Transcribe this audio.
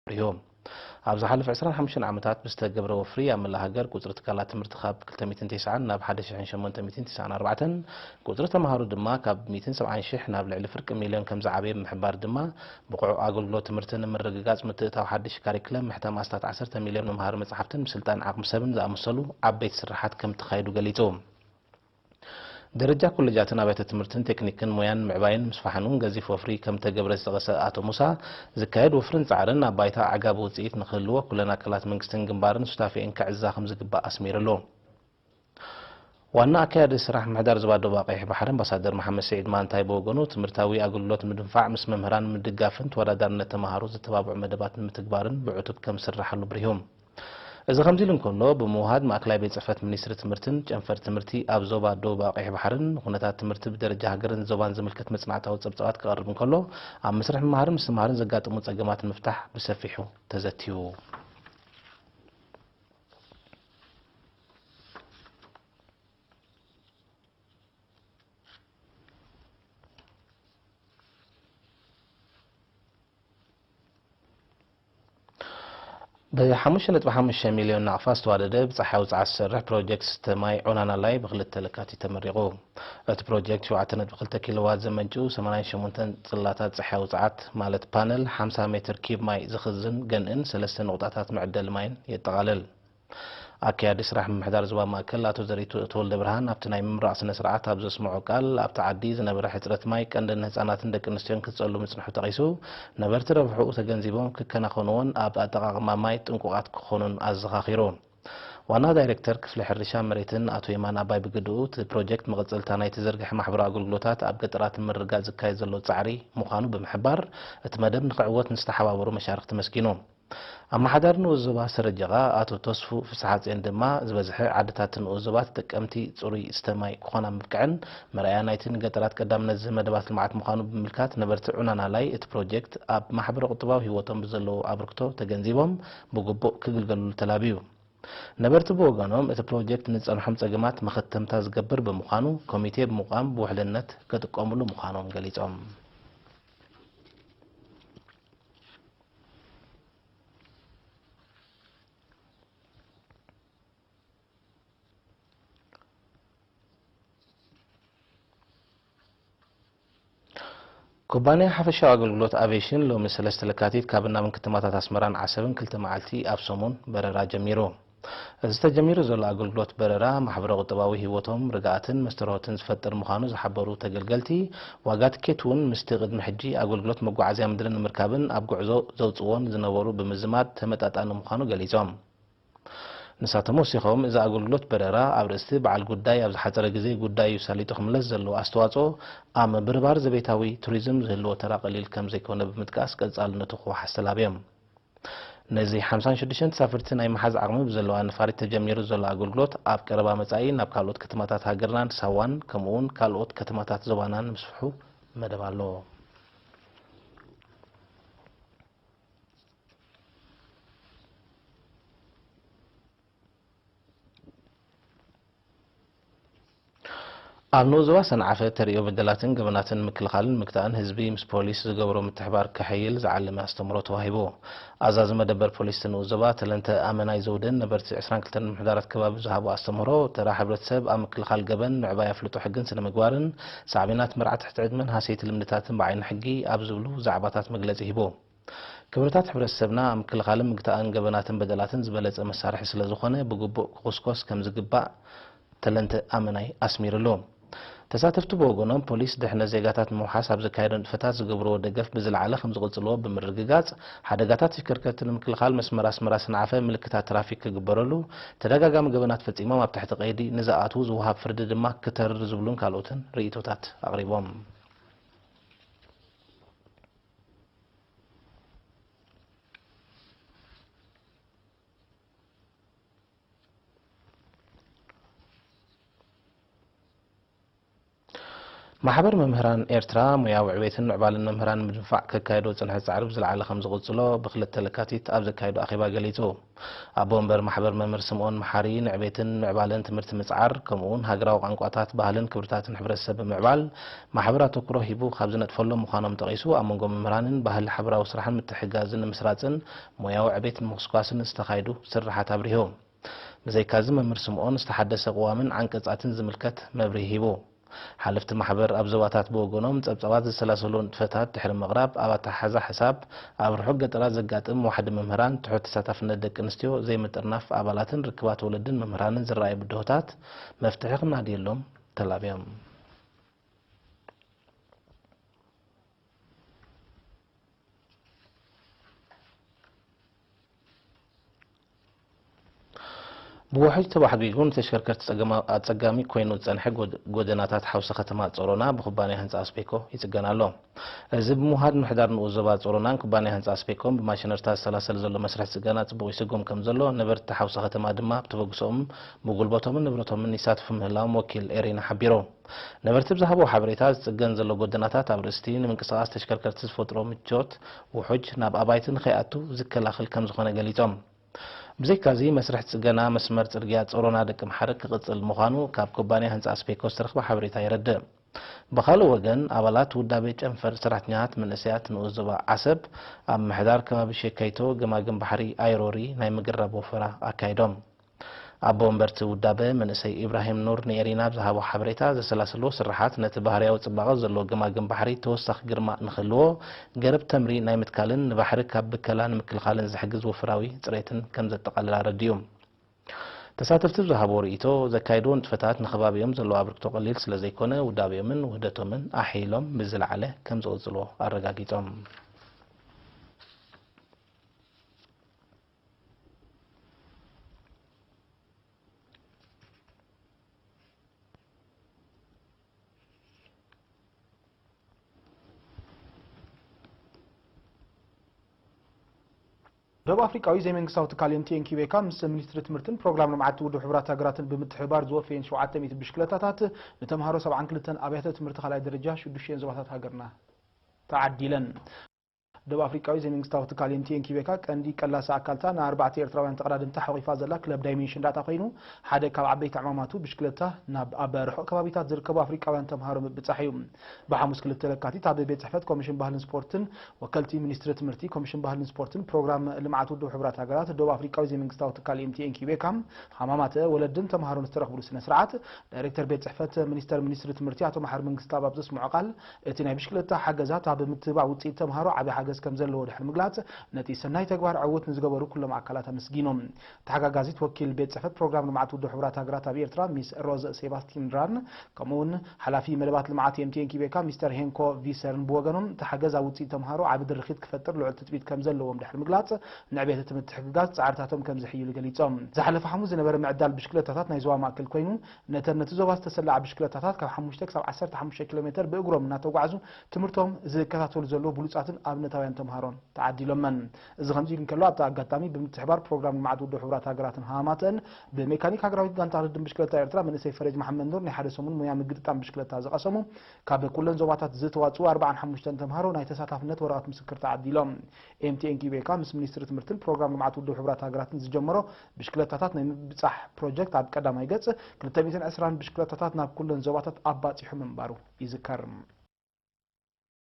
ኣብርሁ። ኣብ ዝሓለፈ ዕስራን ሓሙሽተን ዓመታት ብዝተገብረ ወፍሪ ኣብ መላእ ሃገር ቁጽሪ ትካላት ትምህርቲ ካብ ክልተ ሚእትን ተስዓን ናብ ሓደ ሽሕን ሸሞንተ ሚእትን ተስዓን ኣርባዕተን፣ ቁጽሪ ተምሃሮ ድማ ካብ ሚእትን ሰብዓን ሽሕ ናብ ልዕሊ ፍርቂ ሚልዮን ከም ዝዓበየ ብምሕባር ድማ፣ ብቑዕ ኣገልግሎት ትምህርቲ ንምርግጋጽ ምትእታው ሓድሽ ካሪክለም፣ ምሕታም ኣስታት ዓሰርተ ሚልዮን መምሃሪ መጻሕፍትን ምስልጣን ዓቕሚ ሰብን ዝኣመሰሉ ዓበይቲ ስርሓት ከም ተኻይዱ ገሊጹ። ደረጃ ኮሌጃትን ኣብያተ ትምህርትን ቴክኒክን ሞያን ምዕባይን ምስፋሕን እውን ገዚፍ ወፍሪ ከም ተገብረ ዝጠቐሰ ኣቶ ሙሳ፣ ዝካየድ ወፍርን ጻዕርን ኣብ ባይታ ኣዕጋቢ ውጽኢት ንክህልዎ ኩለን ኣካላት መንግስትን ግንባርን ሱታፌእን ክዕዝዛ ከም ዝግባእ ኣስሚሩሉ። ዋና ኣካያዲ ስራሕ ምሕዳር ዞባ ደቡብ ቀይሕ ባሕሪ ኣምባሳደር መሓመድ ስዒድ ማንታይ ብወገኑ፣ ትምህርታዊ ኣገልግሎት ምድንፋዕ ምስ መምህራን ምድጋፍን ተወዳዳርነት ተምሃሮ ዘተባብዑ መደባት ንምትግባርን ብዕቱብ ከም ዝስራሓሉ ኣብሪሁ። እዚ ከምዚ ኢሉ እንከሎ፣ ብምውሃድ ማእከላይ ቤት ጽሕፈት ሚኒስትሪ ትምህርትን ጨንፈር ትምህርቲ ኣብ ዞባ ደቡብ ቀይሕ ባሕርን ንኩነታት ትምህርቲ ብደረጃ ሃገርን ዞባን ዝምልከት መጽናዕታዊ ጸብጻባት ክቐርብ እንከሎ፣ ኣብ መስርሕ ምምሃርን ምስትምሃርን ዘጋጥሙ ጸገማት ንምፍታሕ ብሰፊሑ ተዘትዩ። ብ ሓሙሽተ ነጥቢ ሓሙሽተ ሚልዮን ናቕፋ ዝተዋደደ ብጸሓይ ውጽዓት ዝሰርሕ ፕሮጀክት ስተ ማይ ዑናና ላይ ብክልተ ለካቲት ተመሪቑ። እቲ ፕሮጀክት ሸውዓተ ነጥቢ ክልተ ኪሎዋት ዘመንጭው ሰማንያን ሸሞንተን ጽላታት ጸሓይ ውጽዓት ማለት ፓነል ሓምሳ ሜትር ኪብ ማይ ዝኽዝን ገንእን ሰለስተ ንቑጣታት መዕደሊ ማይን የጠቓልል። ኣካያዲ ስራሕ ምምሕዳር ዞባ ማእከል ኣቶ ዘሪቱ ተወልደ ብርሃን ኣብቲ ናይ ምምራቕ ስነ ስርዓት ኣብ ዘስምዖ ቃል፣ ኣብቲ ዓዲ ዝነበረ ሕጽረት ማይ ቀንዲ ንህጻናትን ደቂ ኣንስትዮን ክጸሉ ምጽንሑ ጠቒሱ፣ ነበርቲ ረብሕኡ ተገንዚቦም ክከናኸንዎን ኣብ ኣጠቓቕማ ማይ ጥንቁቓት ክኾኑን ኣዘኻኺሩ። ዋና ዳይሬክተር ክፍሊ ሕርሻ መሬትን ኣቶ የማን ኣባይ ብግድኡ፣ እቲ ፕሮጀክት መቐጸልታ ናይ ተዘርግሐ ማሕበራዊ ኣገልግሎታት ኣብ ገጠራት ንምርግጋጽ ዝካየድ ዘሎ ጻዕሪ ምዃኑ ብምሕባር፣ እቲ መደብ ንክዕወት ንዝተሓባበሩ መሻርኽቲ ኣመስጊኑ። ኣመሓዳሪ ንኡስ ዞባ ሰረጀቓ ኣቶ ተስፉ ፍስሓጽዮን ድማ፣ ዝበዝሐ ዓድታት ንኡስ ዞባ ተጠቀምቲ ጽሩይ ስተ ማይ ክኾና ምብቅዐን መርኣያ ናይቲ ንገጠራት ቀዳምነት ዝህብ መደባት ልምዓት ምዃኑ ብምምልካት፣ ነበርቲ ዑናና ላይ እቲ ፕሮጀክት ኣብ ማሕበረ ቁጠባዊ ህይወቶም ብዘለዎ ኣበርክቶ ተገንዚቦም ብግቡእ ክግልገሉሉ ተላብዩ። ነበርቲ ብወገኖም፣ እቲ ፕሮጀክት ንዝጸንሖም ጸገማት መኸተምታ ዝገብር ብምዃኑ፣ ኮሚቴ ብምቋም ብውሕልነት ክጥቀሙሉ ምዃኖም ገሊጾም። ኩባንያ ሓፈሻዊ ኣገልግሎት ኣቪዬሽን ሎሚ ሰለስተ ለካቲት ካብን ናብን ከተማታት ኣስመራን ዓሰብን ክልተ መዓልቲ ኣብ ሰሙን በረራ ጀሚሩ። እዚ ተጀሚሩ ዘሎ ኣገልግሎት በረራ ማሕበረ ቁጠባዊ ህይወቶም ርግኣትን መስተርሆትን ዝፈጥር ምዃኑ ዝሓበሩ ተገልገልቲ፣ ዋጋ ትኬት እውን ምስቲ ቅድሚ ሕጂ ኣገልግሎት መጓዓዝያ ምድሪ ንምርካብን ኣብ ጉዕዞ ዘውጽእዎን ዝነበሩ ብምዝማድ ተመጣጣኒ ምዃኑ ገሊጾም። ንሳቶም ወሲኾም፣ እዚ ኣገልግሎት በረራ ኣብ ርእሲ በዓል ጉዳይ ኣብ ዝሓጸረ ግዜ ጉዳዩ ሳሊጡ ክምለስ ዘለዎ ኣስተዋጽኦ ኣብ ምብርባር ዘቤታዊ ቱሪዝም ዝህልዎ ተራ ቀሊል ከም ዘይኮነ ብምጥቃስ፣ ቀጻልነቱ ክወሓስ ተላብዮም። ነዚ ሓምሳን ሽዱሽተን ተሳፈርቲ ናይ ምሓዝ ዓቕሚ ብዘለዋ ነፋሪት ተጀሚሩ ዘሎ ኣገልግሎት ኣብ ቀረባ መጻኢ ናብ ካልኦት ከተማታት ሃገርናን ሳዋን ከምኡውን ካልኦት ከተማታት ዞባናን ምስፍሑ መደብ ኣሎ። ኣብ ንኡስ ዞባ ሰንዓፈ ተርእዮ በደላትን ገበናትን ምክልኻልን ምግታእን ህዝቢ ምስ ፖሊስ ዝገብሮ ምትሕባር ከሐይል ዝዓለመ ኣስተምህሮ ተዋሂቡ። ኣዛዚ መደበር ፖሊስ እቲ ንኡስ ዞባ ተለንተ ኣመናይ ዘውደን ነበርቲ ዕስራን ክልተን ምምሕዳራት ከባቢ ዝሃቦ ኣስተምህሮ፣ ተራ ሕብረተሰብ ኣብ ምክልኻል ገበን፣ ምዕባይ ኣፍልጦ ሕግን ስነ ምግባርን፣ ሳዕቤናት መርዓ ትሕቲ ዕድመን ሃሰይቲ ልምድታትን ብዓይኒ ሕጊ ኣብ ዝብሉ ዛዕባታት መግለጺ ሂቡ። ክብርታት ሕብረተሰብና ኣብ ምክልኻልን ምግታእን ገበናትን በደላትን ዝበለጸ መሳርሒ ስለ ዝኾነ፣ ብግቡእ ክኹስኮስ ከም ዝግባእ ተለንተ ኣመናይ ኣስሚሩሉ። ተሳተፍቲ ብወገኖም፣ ፖሊስ ድሕነት ዜጋታት ንምውሓስ ኣብ ዘካየዶ ንጥፈታት ዝገብርዎ ደገፍ ብዝለዓለ ከም ዝቕጽልዎ ብምርግጋጽ፣ ሓደጋታት ተሽከርከርቲ ንምክልኻል መስመር ኣስመራ ሰንዓፈ ምልክታት ትራፊክ ክግበረሉ፣ ተደጋጋሚ ገበናት ፈጺሞም ኣብ ትሕቲ ቀይዲ ንዝኣትዉ ዝወሃብ ፍርዲ ድማ ክተርር ዝብሉን ካልኦትን ርእይቶታት ኣቕሪቦም። ማሕበር መምህራን ኤርትራ፣ ሙያዊ ዕቤትን ምዕባለን መምህራን ንምድንፋዕ ከካየዶ ዝጸንሐ ጻዕሪ ብዝለዓለ ከም ዝቕጽሎ ብክልተ ለካቲት ኣብ ዘካየዶ ኣኼባ ገሊጹ። ኣቦ ወንበር ማሕበር መምህር ስምኦን መሓሪ፣ ንዕቤትን ምዕባለን ትምህርቲ ምጽዓር፣ ከምኡ'ውን ሃገራዊ ቋንቋታት፣ ባህልን ክብርታትን ሕብረተሰብ ብምዕባል ማሕበር ኣተኩሮ ሂቡ ካብ ዝነጥፈሎም ምዃኖም ጠቒሱ፣ ኣብ መንጎ መምህራንን ባህሊ ሓበራዊ ስራሕን ምትሕግጋዝን ንምስራጽን ሞያዊ ዕቤት ንምኹስኳስን ዝተኻየዱ ስርሓት ኣብሪሁ። ብዘይካዚ፣ መምህር ስምኦን ዝተሓደሰ ቅዋምን ዓንቀጻትን ዝምልከት መብርሂ ሂቡ። ሓለፍቲ ማሕበር ኣብ ዞባታት ብወገኖም፣ ጸብጻባት ዝሰላሰሉ ንጥፈታት ድሕሪ ምቕራብ፣ ኣብ ኣተሓሕዛ ሕሳብ፣ ኣብ ርሑቕ ገጠራት ዘጋጥም ዋሕዲ መምህራን፣ ትሑት ተሳታፍነት ደቂ ኣንስትዮ፣ ዘይምጥርናፍ ኣባላትን ርክባት ወለድን መምህራንን ዝረኣዩ ብድሆታት መፍትሒ ክናድየሎም ተላብዮም። ብውሑጅ ተባሕጒጉ ንተሽከርከርቲ ጸገማ-፣ ኣጸጋሚ ኮይኑ ዝጸንሐ ጎድ-፣ ጎደናታት ሓውሲ ከተማ ጾሮና ብኩባንያ ህንጻ ኣስፔኮ ይጽገን ኣሎ። እዚ ብምውሃድ ምሕዳር ንኡስ ዞባ ጾሮናን ኩባንያ ህንጻ ኣስፔኮን ብማሽነሪታት ዝሰላሰል ዘሎ መስርሕ ጽገና ጽቡቕ ይስጎም ከም ዘሎ፣ ነበርቲ ሓውሲ ከተማ ድማ ኣብ ተበግሶኦም ብጉልበቶምን ንብረቶምን ይሳትፉ ምህላዎም ወኪል ኤሪና ሓቢሩ። ነበርቲ ብዝሃብዎ ሓበሬታ፣ ዝጽገን ዘሎ ጎደናታት ኣብ ርእሲቲ ንምንቅስቓስ ተሽከርከርቲ ዝፈጥሮ ምቾት ውሑጅ ናብ ኣባይቲ ንኸይኣቱ ዝከላኸል ከም ዝኾነ ገሊጾም። ብዘይካዚ፣ መስርሕ ጽገና መስመር ጽርግያ ጾሮና ደቂ ምሓረ ክቕጽል ምዃኑ ካብ ኩባንያ ህንጻ ኣስፔኮ ዝተረኽበ ሓበሬታ የረድእ። ብኻልእ ወገን፣ ኣባላት ውዳቤ ጨንፈር ሰራሕተኛታት መንእሰያት ንኡስ ዞባ ዓሰብ ኣብ ምሕዳር ከባቢ ሸካይቶ ገማግም ባሕሪ ኣይሮሪ ናይ ምግራብ ወፈራ ኣካይዶም። ኣቦ ወንበርቲ ውዳበ መንእሰይ ኢብራሂም ኑር ንኤሪና ብዝሃቦ ሓበሬታ፣ ዘሰላሰልዎ ስርሓት ነቲ ባህርያዊ ጽባቐ ዘለዎ ገማግም ባሕሪ ተወሳኺ ግርማ ንክህልዎ፣ ገረብ ተምሪ ናይ ምትካልን ንባሕሪ ካብ ብከላ ንምክልኻልን ዝሕግዝ ወፍራዊ ጽሬትን ከም ዘጠቓልል ኣረዲኡ። ተሳተፍቲ ብዝሃብዎ ርእይቶ፣ ዘካየድዎ ንጥፈታት ንከባቢኦም ዘለዎ ኣበርክቶ ቀሊል ስለ ዘይኮነ፣ ውዳቤኦምን ውህደቶምን ኣሕይሎም ብዝለዓለ ከም ዝቕጽልዎ ኣረጋጊጾም። ደቡብ ኣፍሪቃዊ ዘይመንግስታዊ ትካል ኤምቲኤን ኪቤካ ምስ ሚኒስትሪ ትምህርትን ፕሮግራም ልምዓት ውድብ ሕቡራት ሃገራትን ብምትሕብባር ዝወፈየን ሸውዓተ ሚእቲ ብሽክለታታት ንተምሃሮ ሰብዓን ክልተን ኣብያተ ትምህርቲ ካልኣይ ደረጃ ሽዱሽተን ዞባታት ሃገርና ተዓዲለን። ደቡብ ኣፍሪቃዊ ዘይመንግስታዊ ትካል ኤምቲኤን ኪቤካ ቀንዲ ቀላሲ ኣካልታ ንኣርባዕተ ኤርትራውያን ተቐዳደምቲ ሓቑፋ ዘላ ክለብ ዳይሜንሽን ዳታ ኮይኑ፣ ሓደ ካብ ዓበይቲ ዕማማቱ ብሽክለታ ናብ ኣብ ርሑቕ ከባቢታት ዝርከቡ ኣፍሪቃውያን ተምሃሮ ምብጻሕ እዩ። ብሓሙስ ክልተ ለካቲት ኣብ ቤት ጽሕፈት ኮሚሽን ባህልን ስፖርትን ወከልቲ ሚኒስትሪ ትምህርቲ፣ ኮሚሽን ባህልን ስፖርትን ፕሮግራም ልምዓት ውድብ ሕቡራት ሃገራት ደቡብ ኣፍሪቃዊ ዘይመንግስታዊ ትካል ኤምቲኤን ኪቤካ ሃማማተ ወለድን ተምሃሮን ዝተረኽብሉ ስነ ስርዓት፣ ዳይሬክተር ቤት ጽሕፈት ሚኒስተር ሚኒስትሪ ትምህርቲ ኣቶ መሓሪ መንግስተኣብ ኣብ ዘስምዖ ቃል፣ እቲ ናይ ብሽክለታ ሓገዛት ኣብ ምትብባዕ ውፅኢት ተምሃሮ ዓብዪ ሓገዝ ከም ዘለዎ ድሕሪ ምግላፅ፣ ነቲ ሰናይ ተግባር ዕውት ንዝገበሩ ኩሎም ኣካላት ኣመስጊኖም። ተሓጋጋዚት ወኪል ቤት ጽሕፈት ፕሮግራም ልምዓት ውድብ ሕቡራት ሃገራት ኣብ ኤርትራ ሚስ ሮዝ ሴባስቲን ራን፣ ከምኡውን ሓላፊ መደባት ልምዓት ኤምቲኤን ኪቤካ ሚስተር ሄንኮ ቪሰርን ብወገኖም፣ እቲ ሓገዝ ኣብ ውፅኢት ተምሃሮ ዓቢ ድርኺት ክፈጥር ልዑል ትጽቢት ከም ዘለዎም ድሕሪ ምግላጽ፣ ንዕቤት እቲ ምትሕግጋዝ ጻዕርታቶም ከም ዝሕይሉ ገሊጾም። ዝሓለፈ ሓሙስ ዝነበረ ምዕዳል ብሽክለታታት ናይ ዞባ ማእከል ኮይኑ፣ ነተን ነቲ ዞባ ዝተሰለዓ ብሽክለታታት ካብ ሓሙሽተ ክሳብ ዓሰርተ ሓሙሽተ ኪሎ ሜተር ብእግሮም እናተጓዕዙ ትምህርቶም ዝከታተሉ ዘለዉ ብሉጻትን ኣብነታውያን ተምሃሮን ተዓዲሎመን። እዚ ከምዚ ኢሉ እንከሎ፣ ኣብቲ ኣጋጣሚ ብምትሕባር ፕሮግራም ልምዓት ውድብ ሕቡራት ሃገራትን ሃማማተን ብሜካኒክ ሃገራዊት ጋንታ ቅድድም ብሽክለታ ኤርትራ መንእሰይ ፈረጅ መሓመድ ኑር ናይ ሓደ ሰሙን ሙያ ምግጥጣም ብሽክለታ ዝቐሰሙ ካብ ኩለን ዞባታት ዝተዋጽኡ ኣርባዓን ሓሙሽተን ተምሃሮ ናይ ተሳታፍነት ወረቐት ምስክር ተዓዲሎም። ኤምቲኤን ኪቤካ ምስ ሚኒስትሪ ትምህርትን ፕሮግራም ልምዓት ውድብ ሕቡራት ሃገራትን ዝጀመሮ ብሽክለታታት ናይ ምብጻሕ ፕሮጀክት ኣብ ቀዳማይ ገጽ ክልተ ሚእትን ዕስራን ብሽክለታታት ናብ ኩለን ዞባታት ኣባጺሑ ምንባሩ ይዝከር።